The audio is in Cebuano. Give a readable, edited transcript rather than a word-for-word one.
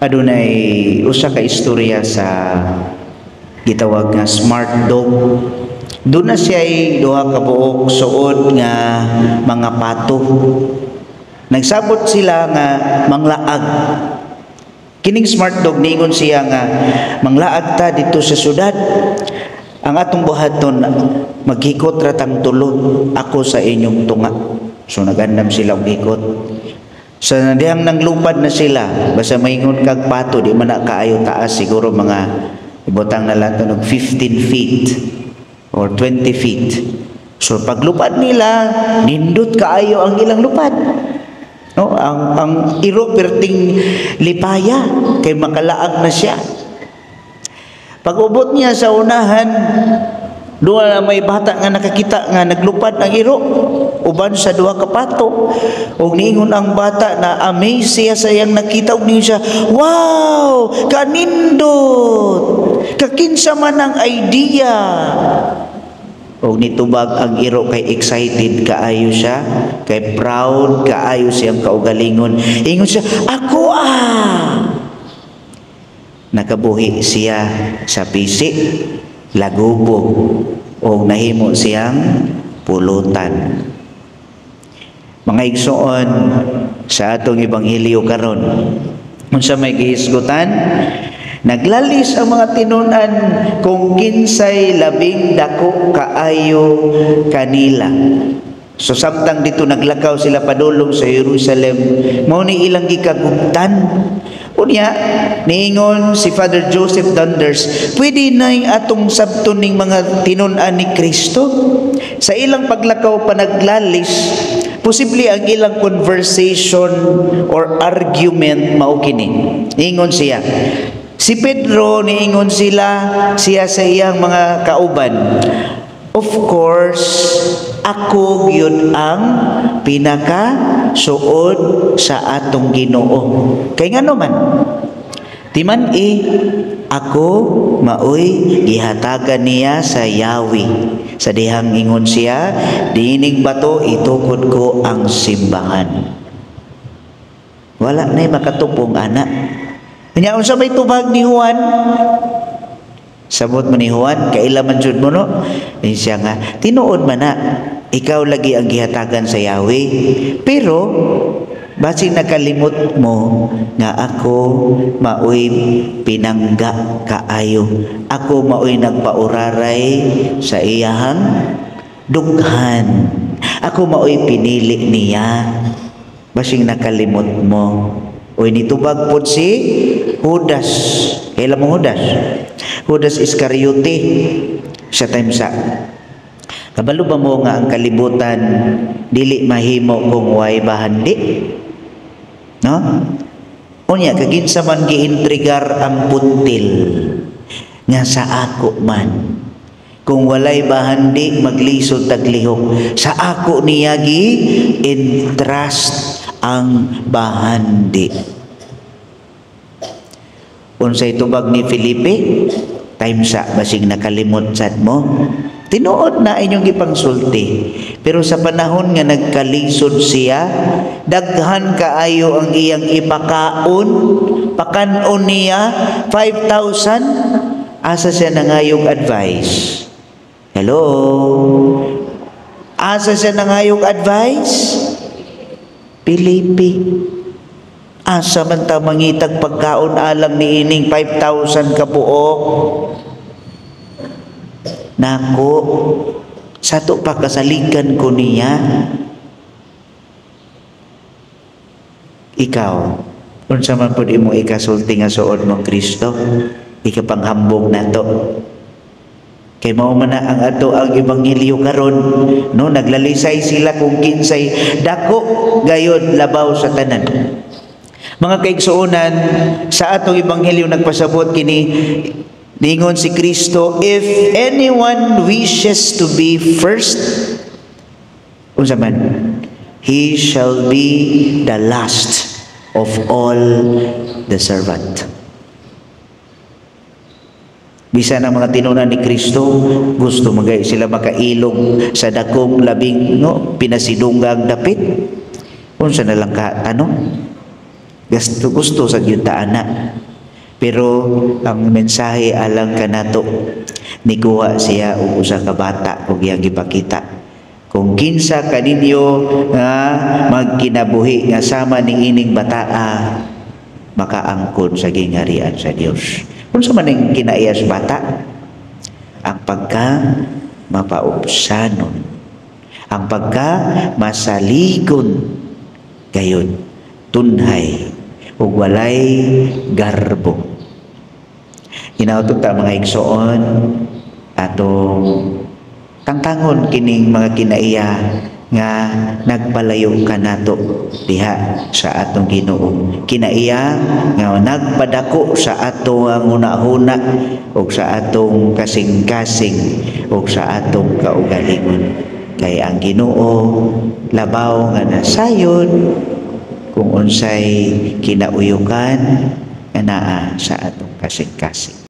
Adunay usa ka istorya sa gitawag nga smart dog. Duna siya duha ka buok suod nga mga pato. Nagsabot sila nga manglaag. Kining smart dog, niingon siya nga manglaag ta dito sa syudad. Ang atong buhaton, maghikot ra tang tulo, ako sa inyong tunga. So nagandam sila og hikot. Sa dihang nang lupad na sila, basta maingon kag pato, di man na kaayo taas, siguro mga ibutang na lang og 15 feet or 20 feet. So paglupad nila, nindot kaayo ang ilang lupad. No, ang iro perting lipaya kay makalaag na siya. Pag-ubot niya sa unahan, duha na may bata nga nakakita nga naglupad ang iro uban sa duha ka pato. Ug niingon ang bata na amaze siya sa iyang nakita ug niingon siya, "Wow, kanindot! Kakinsa man ang idea?" Og nitubag ang iro kay excited kaayo siya, kay proud kaayo siyang kaugalingon. Ingon siya, "Ako ah!" Nakabuhi siya sa pisi, lagubo, o nahimo siyang pulutan. Mga igsoon, sa atong ebanghelyo karon, unsa may gihisgutan? Naglalis ang mga tinunan kung kinsay labing dako kaayo kanila. So samtang dito naglakaw sila padulong sa Jerusalem, mao ni ilang gikagubtan. Unya, niingon si Father Joseph Donders, pwede na yung atong sabton ning mga tinun-an ni Kristo. Sa ilang paglakaw pa naglalis, posible ang ilang conversation or argument mao kini. Niingon siya, si Pedro, niingon sila siya sa iyang mga kauban, "Of course, ako gyud ang pinaka suod sa atong Ginoo. Kay ngano man? Timan e ako maoy gihatagan niya sa yawi. Sa dihang ingon siya, 'Diining bato itukod ko ang simbahan.' Wala na'y makatupong ana." Nya unsa may tubag ni Juan? Sabot mo ni Juan, kaila man jud mo, no? Ni siya nga, "Tinuod man na, ikaw lagi ang gihatagan sa Yahweh. Pero, basin nakalimot mo nga ako maoy pinangga kaayo. Ako maoy nagpauraray sa iyahang dughan. Ako maoy pinili niya. Basing nakalimot mo." Uy, nitubag pod si Judas. Kailan mo Judas? Judas Iscariote sa time sa. Kabalo ba mo nga ang kalibutan dili mahimo kung way bahandi? No? Unya, kaginsa man giintrigar ang puntil nga sa ako man. Kung walay bahandi, maglisod taglihok. Sa ako niya gi entrust ang bahandi. Unsay tubag ni Felipe? Time sa, basing nakalimot sad mo. Tinuod na inyong gipangsulti. Pero sa panahon nga nagkalisod siya, daghan kaayo ang iyang ipakaon, pakanon niya 5,000, asa siya nangayog advice? Hello? Asa siya nangayog advice? Felipe. Asa man ta mangitag pagkaon alang ni ining 5,000 ka buok? Nako, sa to pa kasaligan ko niya. Ikaw, unsa man pud imong ikasulti nga suod mo Kristo, ikapanghambog nato. Kay mao man na ang ato ang ebanghelyo karon, no, naglalisay sila kung kinsay dako gayod labaw sa tanan. Mga kaigsuonan, sa atong ebanghelyo nagpasabot kini, ningon si Kristo, "If anyone wishes to be first," unsa man, "he shall be the last of all the servant." Bisan ang mga tinunan ni Kristo, gusto magay sila makailog sa dakong labing, no, pinasidunggang dapit. Unsa na lang ka tanong? Gusto gusto sa gyud ta ana. Pero ang mensahe alang kanato, nikuha siya og usa ka bata ug iyang gipakita kung kinsa kaninyo nga magkinabuhi nga sama ni ining bataa, makaangkon sa gingharian sa Dios. Unsa man ang kinaiya sa bata? Ang pagka mapaubsanon, ang pagka masaligon, gayon tunhay ug walay garbo. Hinaot ta, mga igsoon, atong tangtangon kining mga kinaiya nga nagpalayo kanato diha sa atong Ginoo, kinaiya nga nagpadako sa atong hunahuna ug sa atong kasing-kasing ug sa atong kaugalingon, kay ang Ginoo labaw nga nasayod kung unsay kinauyukan nga naa sa atong kasing-kasing.